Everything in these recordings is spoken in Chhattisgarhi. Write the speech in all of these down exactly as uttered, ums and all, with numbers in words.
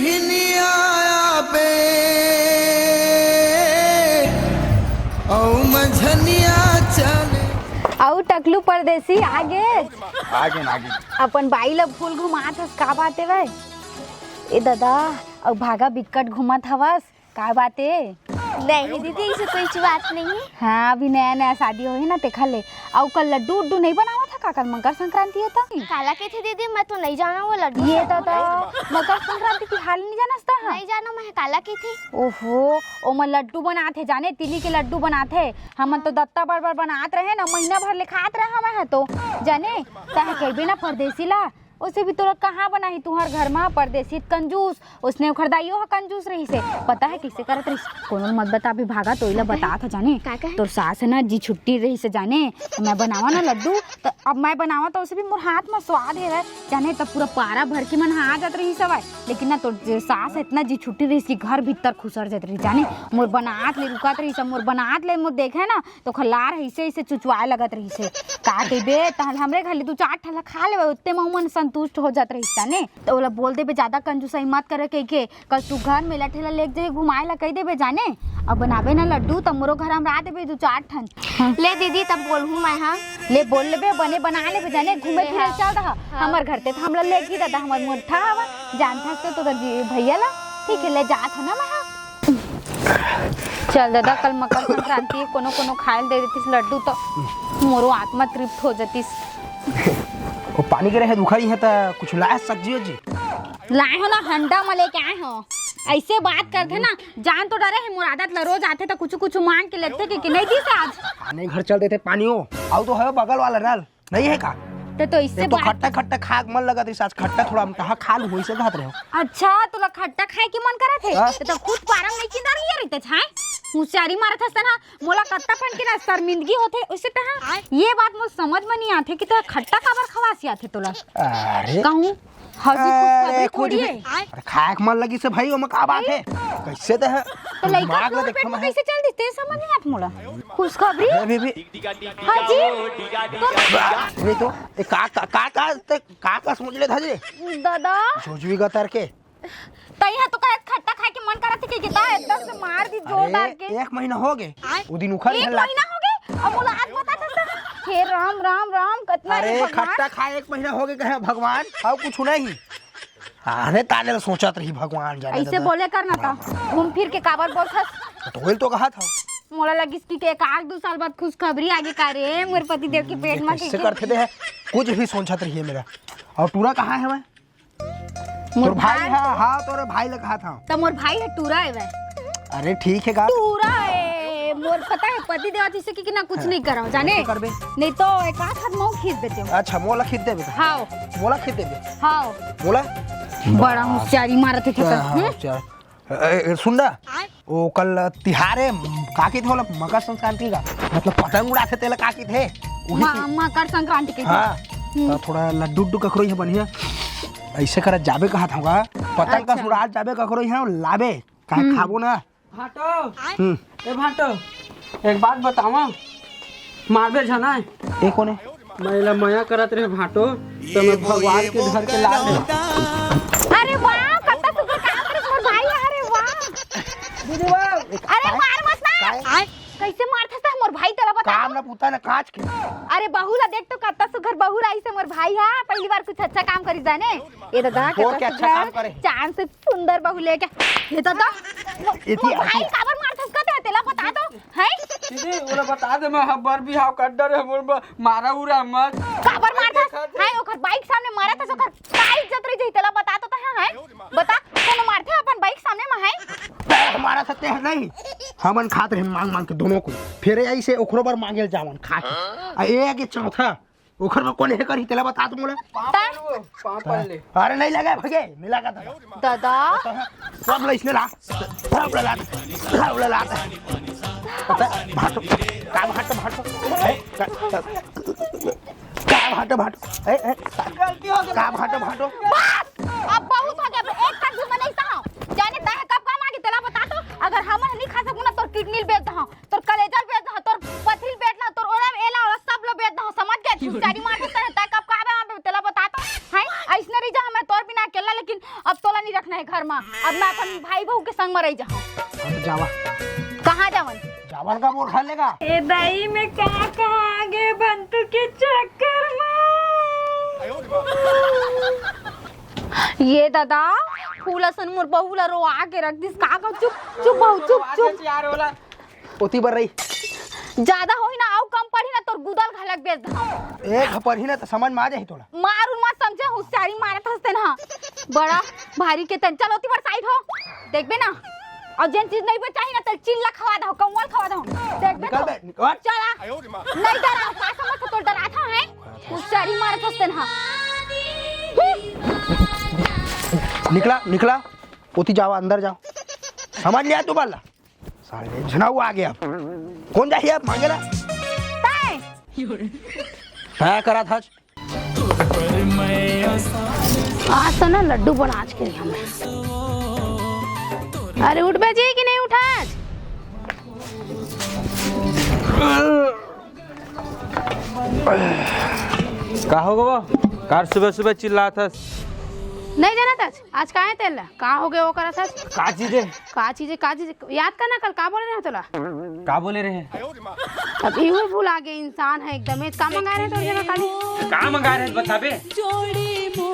हिनिया पे अउ मझनिया चले। अउ टकलू परदेसी आगे। आगे ना आगे। अपन बाई ल फूल घुमात हस, का बात हे भाई? ए ददा, अउ भागा बिक्कट घुमत हवस, का बात हे? नहीं दीदी, इसे कोई बात नहीं है। हाँ, अभी नया नया शादी होही ना, तेखा ले। अउ कल लड्डू उड्डू नहीं बनावत ह का? कल मकर संक्रांति हे त। काला कहिथे दीदी, मैं तो नहीं जाना वो लड्डू ये सब। तो, तो मकर संक्रांति तिहार नहीं जानस त ह? नहीं जाना मैं, काला कहिथे। ओहो, ओमा लड्डू बनात हे जाने, तिली के लड्डू बनात हे। हमन तो दत्ता बर बर बनात रहे ना, महीना भर ले खात रहे हमन ह तो जाने। तह कहबे ना परदेसी ला, ओसे भी तोला कहाँ बनाही तुंहर घर म, परदेसी त कंजूस, ओसने ओखर दाइयो ह कंजूस रहिस हे। पता हे कइसे करत रहिस? कोनो ल मत बता, अभी भागा तो इला बतात हँव जाने। का कहे? तोर सास हे ना जी छुट्टी रहिस हे जाने, त मैं बनावँव ना लड्डू, त अब मैं बनावँव त ओसे भी मोर हाथ म स्वाद हे जाने, त पूरा पारा भर के मन ह आ जात रहिस हवय। लेकिन ना तोर जे सास हे इतना जी छुट्टी रहिस कि घर भीतर खुसर जात रहिस जाने, मोर बनात ले रुकत रहिस, मोर बनात ले मोर देखे ना त ओखर लार अइसे अइसे चुचवाए लगत रहिस हे। का कहिबे, तहन हमरे घर ले दू चार ठन ला खा लेवय, ओतने म ओमन संतुष्ट हो जात रहिस जाने। त ओला बोल देबे, जादा कंजूसई मत करे कहिके, कल सुग्घर मेला ठेला लेके जाही घुमाए ला कहि देबे जाने। अब बनाबे ना लड्डू, त मोरो घर अमरा देबे दू चार ठन। ले दीदी, तब बोलहूँ मैं, हाँ। ले बोल लेबे, बने बना लेबे जाने, घूमे फिरे हाँ। चल रहा। हाँ। हमर घर ते त हमला लेगही ददा, हमर मोट्ठा हवा, जानथस तो तोर जी भैया ला, ठीक हे, ले जात हँव ना मैं, हाँ। चल ददा, कल मकर संक्रांति हे, कोनो कोनो खाए ल दे देतिस लड्डू त मोरो आत्मा तृप्त हो जतिस। वो पानी गिरे हे, रुखा ही हे त कुछ लाए सब्जी उब्जी? लाए हँव ना, हंडा म लेके आए हँव। अइसे बात करथे ना, जान तो डरे हे, मोर आदत ल रोज आथे त कुछु कुछु मांग के लेथे कि, कि नहीं दिस आज। आने घर चल देथे पानी हो, अउ तो हे बगल वाला नल। नहीं हे का? ते तो इससे एक तो बात खट्टा खट्टा खा के मन लगत रहिस, आज खट्टा थोड़ा अमटहा खा लूँ, वइसे कहत रहेंव। अच्छा, तोला खट्टा खाए के मन करत हे? हाँ। ते तो खुद पारा म नहीं किंदा रहिस हे, ते छाए। होशियारी मारत हस ना, मोला कत्ता फन के ना शर्मिंदगी होथे, वइसे तहाँ ये बात मोर समझ म नहीं आथे कि ते खट्टा काबर खवास आथे तोला। अरे। कहूँ, हँसी अरे, खुशखबरी कुछ थोड़ी भी। हे। अरे, खाए के मन लगिस हे भाई, ओमा का बात हे? कइसे ते हे? त लइका दिमाग ल के देख पेट म कइसे चल दिस, ते समझ नहीं आत मोला। खुशखबरी? अरे, अभी भी। हाँ जी। तो अरे तो, ए, का, का, का, का, ते का, का सोच लेथस जी? दादा। सोचबे का तरके। तइहा तो कहे खट्टा खाए के मन करत हे कि, कि ता एकदम से मार दिस जोरदार अरे, के। एक महीना होगे। आय। वो दिन उखर एक झल्ला महीना होगे? अब मोला आज बताथस। हे राम, राम, राम, कतना अरे, हे भगवान। खट्टा खाए एक महीना होगे कहे भगवान, अउ कुछु नहीं। आने ताने ल सोचत रहिस भगवान जाने अइसे दादा। बोले कर ना ता। घूम फिर के काबर बोलथस? तो वही तो कहत हँव। मोला लगिस कि, कि एक आध दू साल बाद खुशखबरी आगे का रे, मोर पति देव के पेट म कइसे कहिके। करथे ते हे? कुछ भी सोचत रहिस हे मेरा। अउ टूरा कहाँ हे मैं? मोर तोर भाई भाई हे, हाँ, तोर भाई ल कहत हँव। त मोर भाई हे टूरा हे वह। अरे ठीक हे का? टूरा हे, मोर पता हे पति देव जइसे कि, कि ना कुछ हाँ। नहीं करँव, जाने? नहीं तो करबे। नहीं तो एक आध हाथ मऊ खींच देतेंव। अच्छा, मोला खींच देबे का? हाँ। मोला खींच देबे? हाँ। मोला? बड़ा होशियारी मारत हे, हाँ, हम्म? होशियार। ए, ए, सुन ना, आय? वो कल तिहार हे, का कहिथे ओला मकर संक्रांति का, मतलब पतंग उड़ाथे तेला का कहिथे? उही म-, की- मकर संक्रांति कहिथे। हाँ, हम्म। त थोड़ा लड्डू उड्डू कखरो हे बढ़िया, अइसे करत जाबे कहत हँव का, पतंग का अच्छा। उड़ात जाबे कखरो हे, लाबे, का हम्म। खाबो ना। भाटो, हम्म। ए भाटो, एक बात बतावँव, मारबे झन आय। ए कोन हे? मैं एला मया करत रहे भाटो, त मैं भगवान के धर के ला दे। अरे वाह, कत्ता सुघर काम करिस मोर भाई, अरे वाह। दीदी वाह। अरे मार मत ना। काय? आय, कइसे मारथस त मोर भाई, तेला बता। काम ना पूता ना काच के। अरे बहू ला देख तो, कत्ता सुघर बहू लाइस हे मोर भाई हा, पहली बार कुछ अच्छा काम करिस जाने। ए दादा, वो कत्ता क्या अच्छा सुघर, काम करे? चांद से सुंदर बहू लेके। ए दादा, एती मोर भाई आती। काबर मारथस का ते, तेला बता तो। हैं? दीदी, ओला बता दे, मैं हब्बर बिहाव कर डरे, मोर ब-, मारा उरा मत। काबर मारथस? देखा दे। हैं, ओखर बाइक सामने मारथस, ओखर का इज्जत रहि जाही, तेला बता तो तहाँ, हैं? बता, कोनो मारथे अपन बाइक सामने म, हैं? हमारा सत्य है नहीं, हमन खात रहे मांग मांग के दोनों को, फिर अइसे ओखरो बर मांगे ल जावन खा के। आ ए आगे चौथा, ओखर में कोन हे करही, तेला बता तो मोला। पाँव पड़ ले, पाँव पड़ ले। अरे नहीं लगा भगे, मिला का था। दादा। सब ले इसने ला, सब ले ला, सब ले ला। पता, भाटो, का भाटो, भाटो? ए, का, का, का भाटो, भाटो? ए, ए, गलती हो गई। का भाटो, भाटो? बस! अब बहुत हो गया, अब एक साथ भी मैं नहीं सहा। जाने तय है कब काम आगे, तेला बता तो। अगर हम नहीं खा सकूँ ना, तोर किडनी बेच दहा। तोर कलेजा ल बेच दहा, तोर पथरी ल बेच दहा, तोर ओला, एला, ओला सब ल बेच दहा, समझ गे? तू चारी मार के तय, तय कब का आबे, आबे, तेला बता तो, हैं? अइसने रहि जा, मैं तोर बिना अकेला, लेकिन अब तोला नहीं रखना है घर म। अब मैं अपन भाई बहू के संग म रही जाहूं। हम जावा। कहाँ जावन? जावन का मोर खा लेगा। ए दाई, मैं का कहाँ आगे बंतू के चक्कर में। ये दादा, फूल असन मोर बहू ला रोआ के रख दिस। का कहूं? चुप, चुप बहू, चुप, चुप। यार, ओला ओती बर रही। ज्यादा होही ना, अउ कम पढ़ी ना, तोर गुदल घलक बेच दा। एक पढ़ी ना, त समझ में आ जाही तोला। मार उन मत समझे, होशियारी मारत हस तेन हा। बड़ा भारी के तेन। चल, ओती बर साइड हो। देखबे ना, अउ जेन चीज नहीं बचाही ना, तेल चिल्ला खवा दो, कौवल खवा दो। देखबे निकल तो। बे, निकल। चला। नहीं डरा, का समझ तोर डरात हंव, हैं? होशियारी मारत हस तेन हा। निकला, निकला। ओती जावा, अंदर जावा। समझ लिया तू बल्ला। साले झनाऊ आ गया। कौन जाही अब मांगे ला? तैं। तय करा था। आज तो ना लड्डू बनाच के रही हमें। अरे उठबे जी कि नहीं उठस? का हो गो? कार सुबह सुबह चिल्लात हस। नहीं जानत हस? आज काहे तेला? का हो गए वो करत हस? का चीज है? का चीज है? का चीज है? याद करना कल का बोले रहे तोला? का बोले रहे? अब इहू भुला गे इंसान है एकदम। ये का मंगाए रहे तोर जगह काली? का मंगाए रहे बताबे?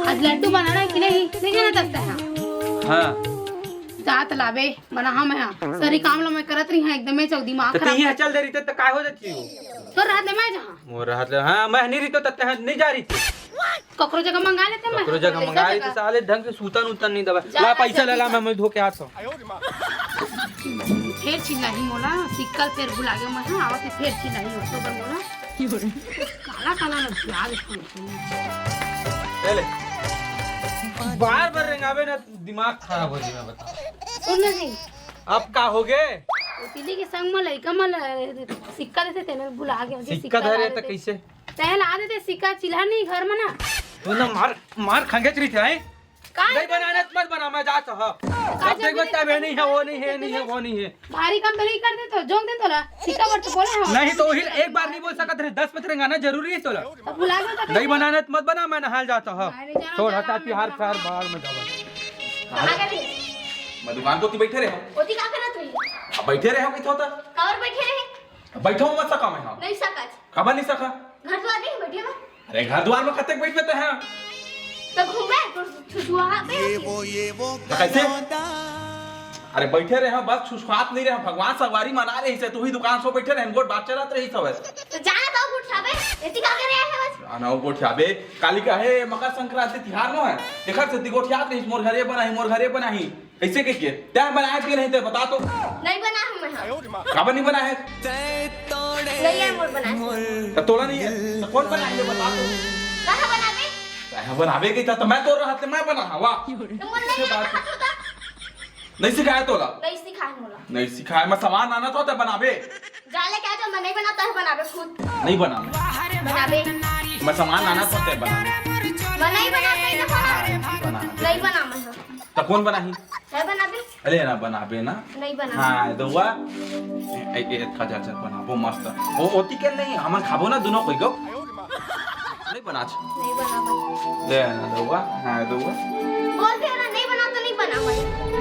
आज लड्डू बनाना है कि नहीं? नहीं जानत हस? हाँ। जात लाबे, बना हाँ मैं हाँ। सरी काम लो मैं करत रही हाँ एकदम चौक दिमाग तो खराब। तहीं चल दे रही तो काय हो जाती हो? तो रात ले मैं जहाँ। मोर रहत ले, हाँ, मैं नहीं रहितो त तैं नहीं जा रही थी। ककरो जगह मंगा लेते मैं। ककरो जगह मंगा लेते, साले ढंग से सूतन उतन नहीं दबा। जा, ला जा, पैसा जा, ले ला, जा। मैं, मैं धो के आता हूँ। फेर चिल्लाही मोला, सिक्कल फेर भुला गया मैं, हाँ, आवत है फेर चिल्लाही, ओकर बर मोला। काला काला ना प्याज। ले ले। बार बार रेंगाबे ना, दिमाग खराब हो जाए, मैं बता। सुन ना जी। अब का हो गए? ओ तिली के संग में लइका मन सिक्का देते, तेने भुला गया, सिक्का धरे त कैसे? तैं ला देते सिक्का, चिल्हा नहीं घर में ना। तू ना मार, मार खंगेच रही थे, हैं? का नहीं बनाना त मत बना, मैं जात हूँ। का सब देख जल्दी बता, मैं नहीं है, वो नहीं है, नहीं है, वो नहीं है। भारी काम तो नहीं कर दे तो, जोंग दे तोला, सिक्का बर तो बोले हम। नहीं तो वही एक बार नहीं बोल सकत रहे, दस पत्र गाना जरूरी है तोला। तो भुला गया तो नहीं बनाना त मत बना, मैं नहाल जात हूँ। अरे जाना, छोड़, जाना, हटा, मैं तिहार जाना। फार बाहर में जावा। कहाँ गए? मैं दुकान को बैठे रहे हो। ओती का करत रही? अब बैठे रहे हो, किथे होता? काबर बैठे रहे? बैठो मत सका मैं, हाँ। नहीं सकत। काबर नहीं सका? घर दुआर नहीं बैठे बा। अरे घर दुआर में कतेक बैठबे ते, हाँ? तो घूमबे, तो छुछुआ पे ये वो, ये वो तो कैसे? अरे बैठे रहे, हाँ, बस छुछुआत नहीं रहे, भगवान सवारी मना रहे से, तू ही दुकान सो बैठे रहे, गोठ बात चलत रही सब। तो जाना तो गोठ खाबे, एती का करे आए है बस? जाना गोठ खाबे, काली का है मकर संक्रांति तिहार नो है, देखत से गोठ याद रही, मोर घरे बनाही, मोर घरे बनाही। कैसे कह के? तैं बनाए के नहीं ते बता तो। नहीं बना हूँ मैं, हाँ। काबर नहीं बना है? नहीं है मोर बना है। तो तोला नहीं है? तो कौन बना है बता तो? कहाँ बनाबे? कहाँ बनाबे के था तो मैं तो रहत ले मैं बना हवा। तो मोर नहीं कैसे बात? आता तो। नहीं सिखाया तोला? नहीं सिखाए मोला। नहीं सिखाए, मैं सामान आना तो ते बनाबे। जा लेके आ जा, मैं नहीं बनाता है, बनाबे खुद। नहीं बना मैं। बनाबे। मैं सामान आना तो ते बनाबे। मैं नहीं बना, नहीं बना। बना। नहीं बना मैं। तो कौन बनाही? है बनाबे? अरे ना बनाबे ना। नहीं बनाबे। हाँ, दउआ। ए, ए, खा जा, जा, बनाबो मस्त। ओ, ओती के नहीं, हमन खाबो ना दोनों कोई गो। नहीं बनाच। नहीं बनाबे। ले ना दउआ, हाँ दउआ। बोल दे ना, नहीं बना तो नहीं बनाबे।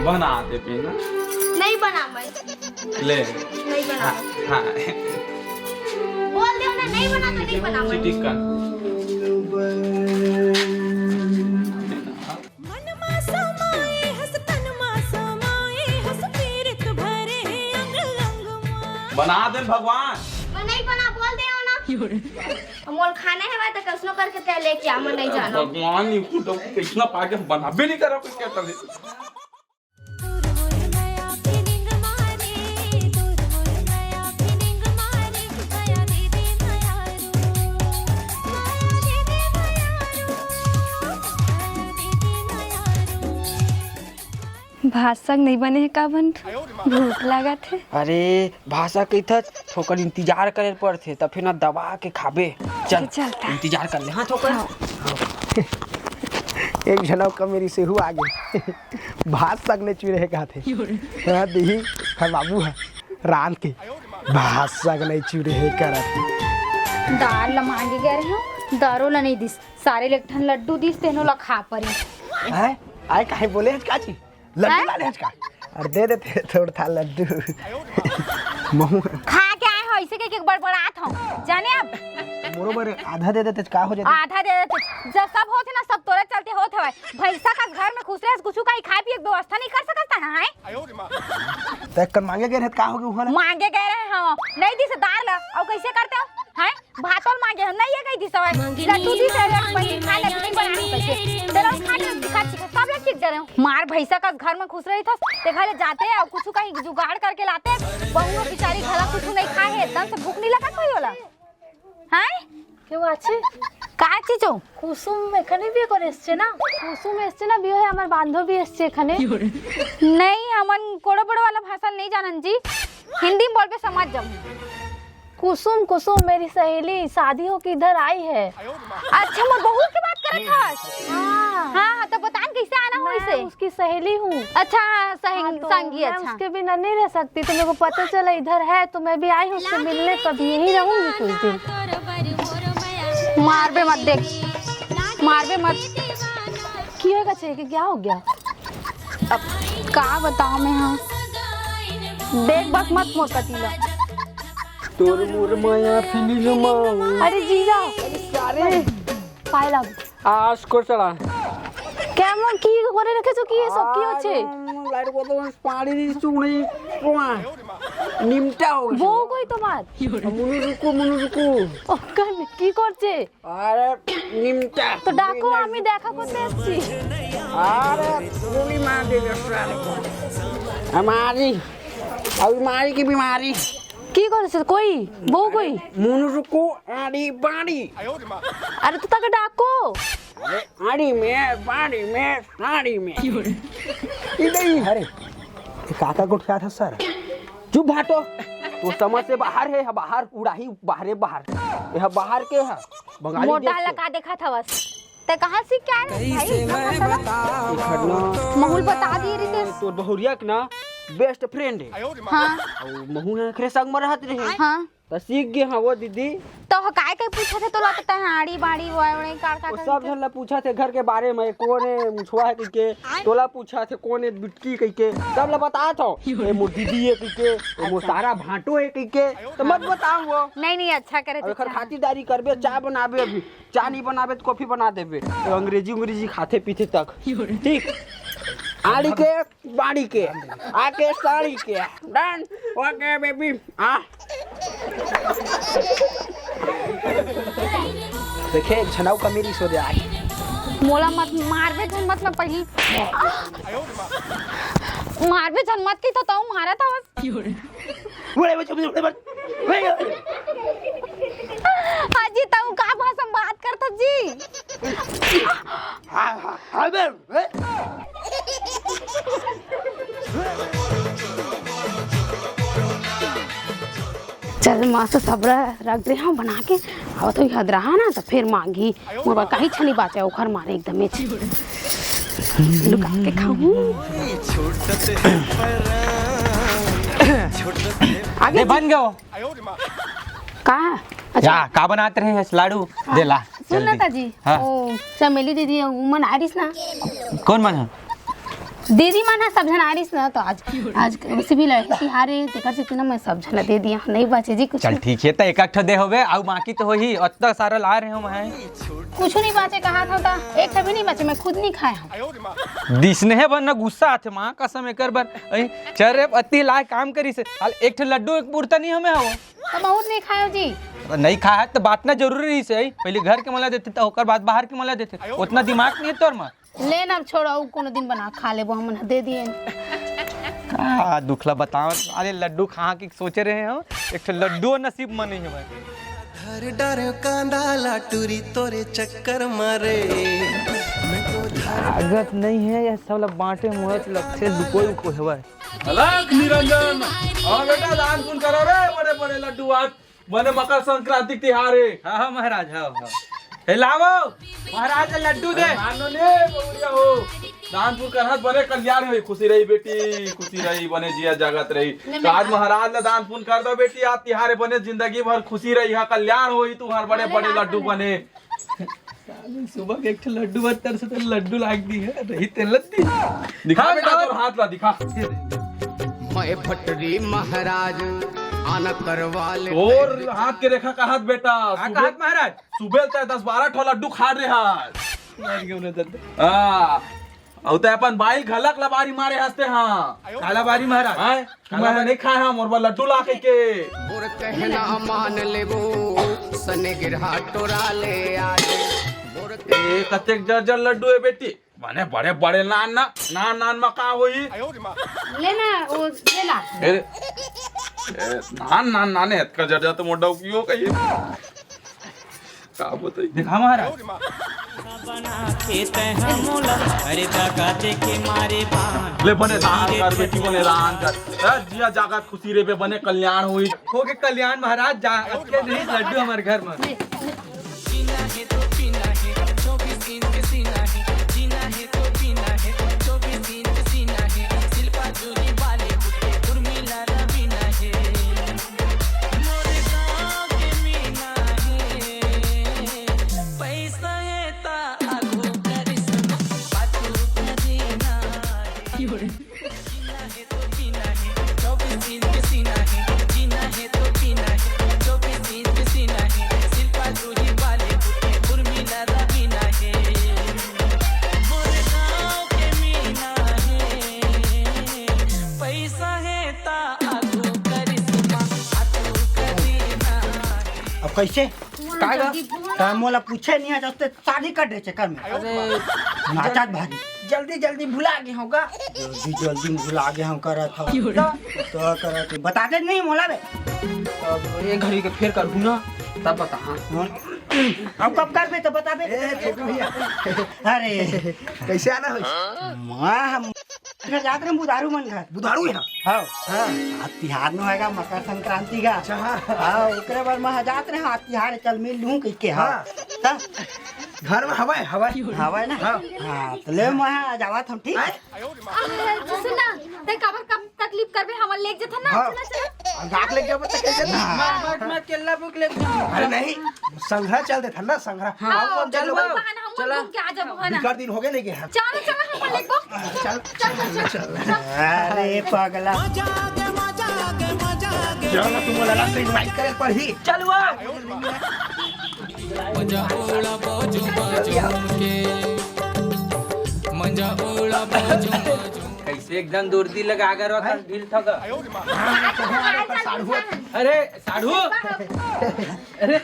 बना दे पे ना। नहीं बनाबे। ले। नहीं बनाबे। हाँ, हाँ। बोल दे ना, नहीं बना तो नहीं बनाबे। चिटिकन। मन मा समाए हस, तन मा समाए हस, पीरित भरे हे अंग अंग मा। बना दे भगवान। मैं नहीं बना, बोल दे हो ना। मोल खाना है भाई, तो कैसनो करके तय लेके आ, मैं नहीं जाना। भगवान, ये तो कैसना पाके बनाबे नहीं करा, कुछ क्या करे। भात साग नहीं बने हे का बंधु? भूख लागत हे। अरे भाषा कहिथस, थोकन इंतजार करे पड़थे, त फिर ना दबा के खाबे। चल, चल, त। इंतजार कर ले। हाँ, थोकन। हाँ। एक झन अउ कमेरी सेहू आ गे। भात साग नहीं चुरे हे कहत हे। हाँ, दिही, हर बाबू है। रांध के भात साग नहीं चुरे हे करत। दार ल मांगे गए रहे हो, दारो ल नहीं दिस। सारे ले एक ठन लड्डू दिस, तेनो ल खा परे। हैं? आए काहे बोले आज काची? लड्डू हैं? ला ले हचका। अरे दे देते थोड़ा था लड्डू। महू खा के आए हो, इसे के, के बड़बड़ात हो। जाने अब। मोरो बर आधा दे देते, का हो जाते? आधा दे देते। जब सब होते ना, सब तोरे चलते होत हवय। भैंसा का घर में खुसरे, कुछ कहीं खाए पिए के व्यवस्था नहीं कर सकता है, हैं? त एक कन मांगे गए रहे, का हो गया उहाँ? मांगे गए रहे हो, नहीं दिस दार ला, और कैसे करते हो, हैं? भातोल मांगे हो, नहीं है कहीं दिस हवय। लड्डू दिस है, बनी खा ले, नहीं बना नहीं कैसे। चलो खा ले, खा ले, सब लोग ठीक जा रहे हो। मार भैंसा का घर में खुसरे रही था, देखा ले जाते हैं और कुछ कहीं जुगाड़ करके लाते हैं। बहू बेचारी घला कुछ नहीं खाए है, एकदम से भूख नहीं लगा कोई वाला। हैं? কেউ আছে? का चीजो? কুসুম এখানে বিয়ে করে এসছে না? কুসুম এসছে না, বিয়ে হয়ে আমার বান্ধবী এসছে এখানে। नहीं, हमन कोड़ो बड़ो वाला भाषा नहीं जानन जी, हिंदी में बोलबे समझ जाऊँ। कुसुम, कुसुम मेरी सहेली, शादी होके इधर आई है। अच्छा, मोर बहू के बात करत हस? हाँ। हाँ, हाँ, तो बतान कैसे आना हो मैं इसे? उसकी सहेली हूँ। अच्छा, हाँ, सहेली, हाँ, तो संगी, मैं अच्छा। उसके बिना नहीं रह सकती, तो मेरे को पता चला इधर है, तो मैं भी आई हूँ उससे मिलने, तो अब यहीं रहूंगी कुछ दिन। मारबे मत देख, मारबे मत। की होगा छे कि क्या हो गया? अब का बताओ मैं, हाँ, देख बस मत मोर कती ला। তোর মোর মায়া ফিলিং মাও। अरे जीजा, अरे सारे। पाए लाग। आज को चला। কেমন কি করে রেখেছো, কি এসব, কি হচ্ছে? আর লাইট কত পানি দিচ্ছি, উনি তোমার নিমটা হয়ে গেছে। বউ কই তোমার? মনু রুকু, মনু রুকু। ওখানে কি করছে? আরে নিমটা। তো ডাকো, আমি দেখা করতে এসেছি। আরে গুলি মার দেবে। আমারই, আমি মারি কি বিমারি। কি করেছে? কই? বউ কই? মনু রুকু, আড়ি বাড়ি। আরে তো তাকে ডাকো। আরে আড়ি মে, বাড়ি মে, আড়ি মে। इधर ही। अरे, ये काका गोठिया था सर। चुप भाटो। तो समझ से बाहर है, बाहर उड़ाही, बाहरे बाहर। ये बाहर के है, बंगाली मोटा देश के। लगा देखा था बस। ते कहाँ सीख के आए रहे भाई? इतना भाषा ना। महू ल बता दिए रितेश। तोर बहुरिया के ना बेस्ट फ्रेंड है। हाँ। और महू है खरे संग में रहत रहे। हाँ। तो सीख गए हाँ वो दीदी। तो ह काय के पूछत हे तोला, तो तैं आड़ी बाड़ी वो, वो का का वो सब झन ला पूछत हे घर के बारे में, कौन है मुछवा है कहिके, तोला पूछत हे कौन है बिटकी कहिके, सब ला बतात हो। ए मोर दीदी है कहिके, ए मोर अच्छा। सारा भांटो है कहिके, तो मत बताओ वो। नहीं, नहीं, अच्छा करे अब तो एकर अच्छा। खातिरदारी करबे, चाय बनाबे अभी। चाय नहीं बनाबे तो कॉफी बना देबे। तो अंग्रेजी उंग्रेजी खाते पीते तक। ठीक। आड़ी के, बाड़ी के, आके साड़ी के। Done। OK baby। आ। देखे, एक झनाऊ का मेरी सो दे आज। मोला मत मारबे, झन मत मैं पहली। मारबे, झन मत की तो तऊ मारा था बस। अजी, तऊ का भाषा में बात करत हस जी? हाँ, हाँ, हाँ, बे, बे। चल, मस्त सबरा रख दे, हाँ, बना के। अब तो हदरा है ना, तो फिर मांगी। मोर बर कहीं छनी बाचे, ओखर मारे एकदम में लुका के खाऊं। आगे ले, जी। बन गयो। का? अच्छा। या, का बनात रहे हस लाडू? हाँ। दे ला, सुन ना जल्दी। ताजी, हाँ। ओ, चमेली दीदी, वो मन आरिस ना? कौन मन है? दीदी मन ह सब झन आरिस ना, तो आज, आज वैसे भी लड़की तिहार है, तेकर सेती ना मैं सब झन ला दे दिया, नहीं बाचे जी कुछ। चल ठीक है, त एक ठो दे होबे, अउ बाकी तो होही, अतना सारा ला रहे हो मैं। कुछ नहीं बाचे कहा था, ता एक ठो भी नहीं बाचे, मैं खुद नहीं खाया हूँ। दिसने हे बन गुस्सा आथे माँ कसम एकर बर। अई, चल रे, अति लाय काम करिस हे, हाल एक ठो लड्डू एक पुरता नहीं हमें हो। तो बहुत नहीं खायो जी। नहीं खाया तो बांटना जरूरी रहिस हे, पहले घर के मला देते तो ओकर बाद बाहर के मला देते, उतना दिमाग नहीं है तोर मा। ले ना, अब छोड़ो, अउ कोनो दिन बना खा लेबो, हमन ह दे दिए। का दुखला बताओ, अरे लड्डू खा के सोचे रहे हो, एक ठो लड्डू नसीब में नहीं है भाई। धर डारे कांदा ला टूरी तोरे चक्कर मारे। लागत नहीं है, ये सब ला बांटे मुहर लगथे, लुकोई उको हेवय। अलख निरंजन, हाँ बेटा, दान पुण्य करो रे, बड़े बड़े लड्डू आज। बने मकर संक्रांति के तिहार हे। हाँ, हाँ, महाराज, हाँ, हाँ। हे लावो, महाराज ला लड्डू दे। अरे, मान लो ने, बबुरिया हो। दान पुण्य करहत बने कल्याण होई, खुशी रही बेटी, खुशी रही, बने जिया जागत रही। ले तो आज महाराज ला दान पुण्य कर दो बेटी, आज तिहार हे, बने जिंदगी भर खुशी रही, हाँ, कल्याण होई, तुहर बड़े बड़े लड्डू बने। सुबह के एक ठो लड्डू बत्तर से तो लड्डू लाग दी है, रही तेल दी। दिखा हाँ, बेटा, हाँ। तोर हाथ ला दिखा। मैं भटरी महाराज आना करवा ले। तोर हाथ के रेखा का हाथ बेटा। हाँ, सुबह, का हाथ महाराज? सुबह तय दस बारह ठो लड्डू खा रहे हाथ। मार के उन्हें दर्द। हाँ, अउ तय अपन बाई घलक लबारी मारे हंसते हाँ। काला बारी महाराज। हाँ, काला बारी नहीं खाए हम, मोर बर लड्डू ला के के। मोर कहना मान लेबो, सने गिरहा टोरा ले आज। मोर ए, कतेक जर जर लड्डू है बेटी। बने बड़े बड़े नान ना, नान नान मा का होई? ले ना, वो ले ला। ए, ए, नान नान नान है, इतना जर जर तो मोटा कियो कहिए। का बताई? देखा महाराज। बना के तै हमला, अरे दगा दे के मारे बान। ले बने दान कर बेटी, बने दान कर। ए, जिया जागा खुशी रे बे, बने कल्याण होई। हो के कल्याण महाराज, जा, अतके नहीं लड्डू हमारे घर में। जीना है तो पीना है, चौबीस इंच सीना है। जीना है तो पीना है, चौबीस इंच सीना है। शिल्पा जूही बॉलीवुड के उर्मिला रवीना है। मोरे गाँव के मीना है। पैसा है ता आगू करिश्मा, बातू करीना है। जीना है तो पीना है, चौबीस इंच सीना है। जीना है तो पीना है, चौबीस इंच सीना है। शिल्पा जूही बॉलीवुड के उर्मिला रवीना है। मोर गाँव के मीना है। पैसा है ता आगू करिश्मा, आगू करीना है। अब कैसे? का गा? जल्दी बोल। त मोला पूछे नहीं है, जब ते शादी कर दे चक्कर में। अरे, नाचत भारी। जल्दी जल्दी भुला गे होगा। जल्दी जल्दी भुला गे हम करत हव। तो करत बता दे नहीं मोला बे। अब ये घड़ी के फेर करहूँ ना, तब बता। हाँ। अब कब करबे तो बताबे। ए, छोटू भैया। अरे। कैसे आना हो? माँ हम घर जात रहे बुधारू मन घर। बुधारू है ना? हाँ। हाँ। अब तिहार में होएगा मकर संक्रांति का। अच्छा, हाँ। हाँ, ओकरे बर मैं जात रहे, आज तिहार चल मिल लूँ कह के, हाँ। हाँ। हाँ। घर में हवाए, हवाए। हवाए ना? हाँ। हाँ, तो ले मैं जावत हम, ठीक? आए? अरे, सुन ना, ते काबर कम तकलीफ करबे, हमन लेके जथन ना, हाँ। चला, चला। अब गाक लेके जाबो तो कैसे? हाँ। मत, मत, मत, केला बुक लेके जाबो। अरे नहीं, संघरा चल देथन ना, संघरा। हाँ, अब चल चल वो। बहाना हम चला। घूम के आ जाबो, है ना? बिकट दिन हो गए नहीं गए हैं। चल, चल, हम लेके बो। चल, चल, चल, चल। अरे पगला। मजा आ गया, मजा आ गया, मजा आ गया। चल ना, तुम वाला रास्ते invite करे पर ही। चल वो। मजा उड़ा बाजू बाजू के, मजा उड़ा बाजू बाजू। कैसे एकदम दुर्दी लगा अगर वो ढील थका। अरे साढ़ू। अरे साढ़ू। अरे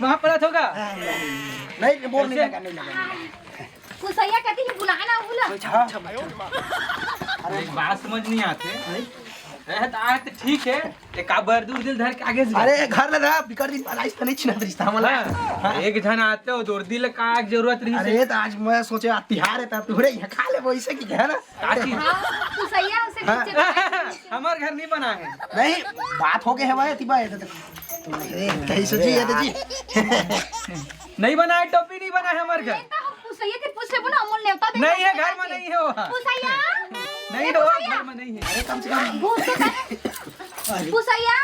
वहाँ पड़ा थोका। नहीं, बोल नहीं लगा, नहीं लगा, नहीं लगा। कुसैया कती ही बुलाए ना उला। अच्छा, अच्छा, अच्छा। अरे बात समझ नहीं आते। अरे तो आए तो ठीक है। एक काबर दूर दिल धर के आगे से। अरे घर ले ना बिकट दिन बनाइस त नहीं छिना रिश्ता हमला। हाँ, एक झन आते हो दूर दिल का जरूरत रही से। अरे तो आज मैं सोचे आज तिहार है त तुहरे यहाँ खा ले वैसे की है ना। का चीज? हाँ, कुसैया उसे हाँ। खींचे तो आए। हमार घर नहीं बना है। नहीं, बात हो गए है भाई, अति भाई, तो, तो, अरे, कहीं सोची है तो जी। नहीं बना है, टोपी नहीं बना है हमार घर। नहीं तो हम कुसैया के पूछ लेबो ना, अमूल नेवता दे नहीं है, घर में नहीं है वो। कुसैया? नहीं ए, हो, कुसैया? घर में नहीं है। अरे, कम से कम। घूस के कर। कुसैया?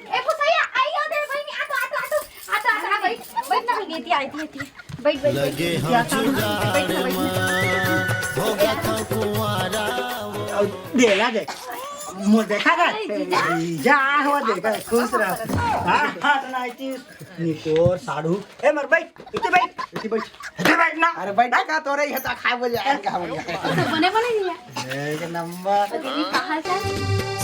ए, कुसैया, आई हो दे बहिनी, आ तो, आ तो, आ तो, आ तो, आ तो, आ, बैठ, बैठ ना, बैठ, बैठ, बैठ, बैठ। बैठ, बैठ, बैठ। लगे हम जुगाड़ मा, होगा था कुंवारा। अब देला दे। मो देखा था? अरे जीजा। जीजा हो देखा, खुश रह। हाँ, हाँ, तो ना आई थी। निकोर साढ़ू। ए, मर बैठ, इतने बैठ। इतने बैठ। इतने बैठ ना। अरे बैठ का तोरे ये तो खा बोल जाए, का बोल जाए। तो बने बने नहीं है। एक नंबर। दीदी, का हाल चाल?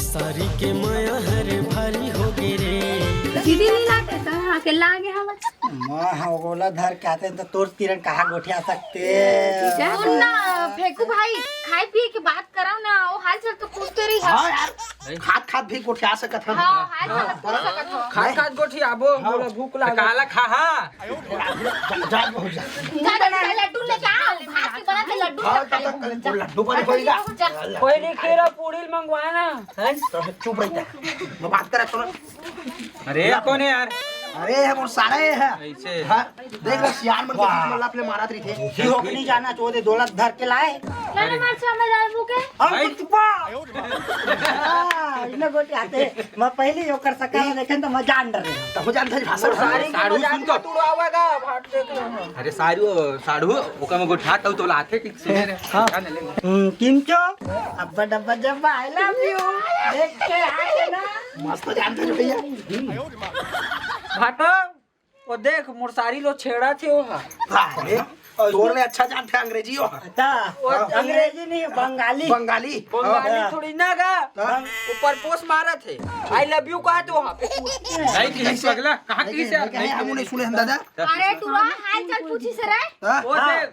सारी के माया हरे भारी हो गए रे। दीदी नहीं लागे तो हाँ के लागे हम। माँ हाँ गोला धर के आते हैं तो तोर किरण कहाँ गोठिया सकते हैं? सुन ना, फेंकू भाई, खाए पिए के बात कराओ ना, वो हाल चाल तो पूछते रही है। हाँ यार, खात खात भी गोठिया सकत हम। हाँ, हाल चाल पूछ सकत हो। खात खात गोठियाबो, हाँ। मोला भूख लागल। काला खा, हाँ। जा, जा, जा। जा, जा, लड्डू लेके आओ, भात के बना के लड्डू हाँ, लेके तब तक आओ। लड्डू बने जा, होई ना। जा। पहले खीरा पूड़ी मंगवा ना। हैं? तो चुप रह जा। मैं बात करा सुनो। अरे, कौन है यार? अरे, ये मोर सारा ये है। ऐसे। हाँ, देख ले, सियान मन के वाह। बीच में लप ले मारत रहिथे। जी हो के नहीं जाना, चोदे दौलत धर के लाए। अरे। मार छा में जाबू के? हम भाई। कुछ पा। हाँ, इन्हें गोटी आते। मैं पहले ही ओकर सका देखे तो मैं जान डरे। तब जान था भाषण। सारी साढ़ू मजाक सुन तो। मत उड़ावेगा, भाट देख लो। अरे साढ़ू, साढ़ू, ओकर में गोठा तऊ तो लाथे ठीक से रे। हाँ। जान ले। हम्म, किंचो, अब्बा डब्बा जब्बा, I love you। देख के आके ना। मस्त जान था भैया। भाटो, वो देख, मोर सारी लो छेड़ा थे वो हा। अरे, तोर ले अच्छा जान थे अंग्रेजी हो। अच्छा, वो हाँ। अंग्रेजी नहीं, बंगाली। बंगाली। बंगाली हाँ। थोड़ी ना गा। हाँ। वो परपोस मारा थे। I love you कहा तो वहाँ पे। नहीं, नहीं, पगला, कहाँ नहीं, की से नहीं, आप? नहीं, हम नहीं सुने हम दादा। अरे, टुरा हाल चाल पूछी से रे। हाँ। वो हाँ। देख,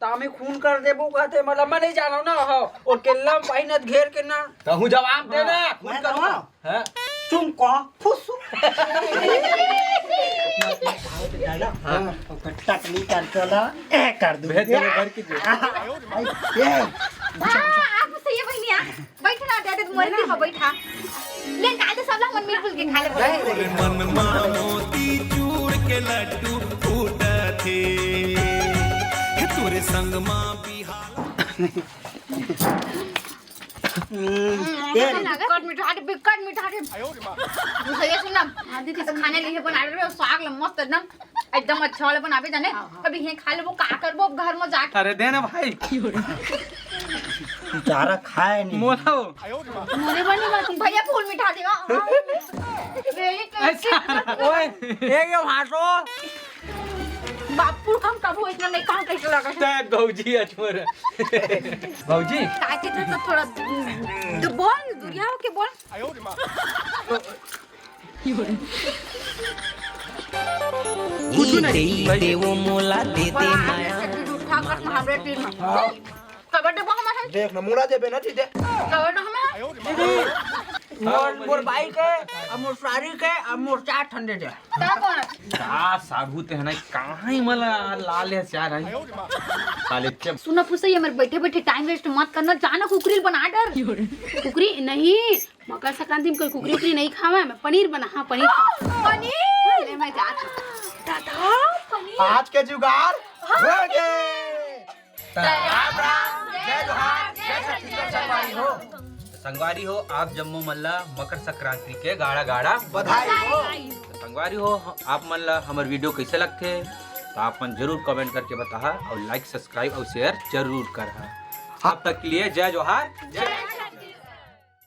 तामे खून कर देबो कहते, मतलब, मैं नहीं जानो ना, हो। और केल्ला में पहिनत घेर के ना। कहूँ जवाब दे ना, हाँ। खून मैं करो। कहूँ? हाँ। तुम कहो, फुसु। हाँ। टकली कर चला, ए कर दूँ। भेज दे घर की। हाँ, ये। हाँ, आप सही है बहनिया। बैठ ना, दे दे, मोर की हो, बैठा। ले, काल तो सब ला मन मिलजुल के खा ले। तोरे मन मा मोती चूर के लड्डू फूटत हे। हे तोरे संग मा बिहाला। हम्म, ये बिकट मिठा रे, बिकट मिठा रे। तू सही सुन ना, आदि के खाने लिए बना रहे हो, साग ल मस्त एकदम। एकदम अच्छा वाला बनाबे जाने। हाँ, हाँ। अभी ये खा लेबो, का करबो अब घर में जाके? अरे दे ना भाई। बेचारा खाए नहीं। मोला हो। मोरे बनी बात। भैया फूल मिठा देवा। Very tasty। अच्छा, ओए, एक ये भाटो। बापू हम कबू इतना नहीं कहा कैसे लगा। ते भौजी अचमर। भौजी। ताकि तो थोड़ा तो बोल, दुरिया होके बोल। कुछ नहीं। दे, दे वो मोला, दे, दे माया। उठा कर हमरे टीम में। कबड्डी बम है। देख ना, मुड़ा देबे ना, ठीक है। कबड्डी हम है। दीदी, मोर, मोर बाइक है, अब मोर सारी के, अब मोर चार ठंडे दे। का कौन है? का साढ़ू ते है ना, कहाँ ही मला लाल है, चार है। साले चप। सुना पुसैया, मेरे बैठे बैठे टाइम वेस्ट मत करना, जाना कुकरी बना डर। कुकरी नहीं, मकर संक्रांति में कोई कुकरी उकरी नहीं खावा, मैं पनीर बना, हाँ, पनीर खावा। पनीर? ले, मैं जात हूँ। दादा, पनीर। आज के जुगाड़ हाँ। हो गए। राम राम, जय जोहार, जय छत्तीसगढ़ संगवारी हो। संगवारी हो, आप जम्मो मन ला मकर संक्रांति के गाड़ा गाड़ा बधाई हो। तो संगवारी हो, आप मन ला हमर वीडियो कैसे लगथे, तो आप मन जरूर कमेंट करके बताहा और लाइक, सब्सक्राइब और शेयर जरूर करहा। तब तक के लिए जय जोहार, जय